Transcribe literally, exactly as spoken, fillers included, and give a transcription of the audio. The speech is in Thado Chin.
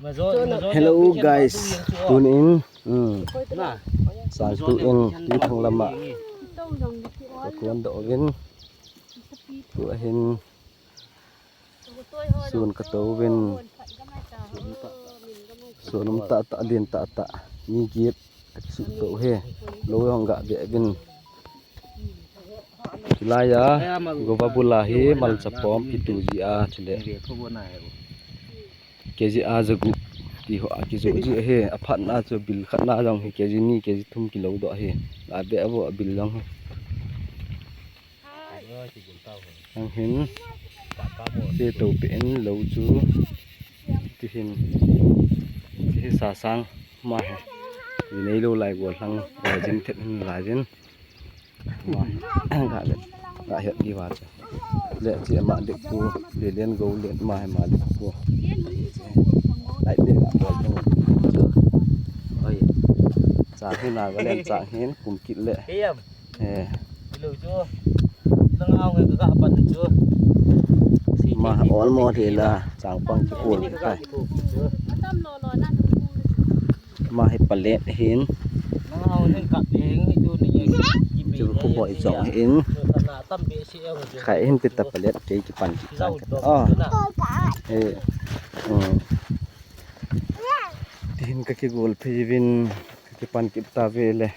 Hello guys, tune in. Hmm. Sang tu in, tu thang lama. Ka kuan do in. Tu ahin. Sun ka to vin. Sun um ta ta, din ta ta. Ni git. Su to he. Lo hong ga be vin. Hilai a, gova bula hi malcha pom kitu ji a chule. Kg a jagu ti ho a kijo ji ahi. Aphatna chu bil khatna jong hi kg ni kg thum kilo do ahi. Abe avo bil jong hi. Ang hin. Te to pe in lo chu. Ti hin. Ti hi sa sang ma hi. Nei lo lai go lang. Jin thet hin la jin. Ga le, ga het di va che. Le che ma le ku, le len go le ma he ma le ku. Lai le ga bol tu. Oi. Cha hi na ga len cha hin kum kit le. Em. Eh. Lo chu. Nang au nge ga pan chu. Ma ol mo le la, chang pang ki kul kai. Atam lo lo na. Ma hi palet hin. Chu khu boi chong hin. Khai hin pita palet kei kipan kit tang ka. Ah. Eh. Hmm. Ti hin ka kigol phi vin ka kipan kit ta ve le.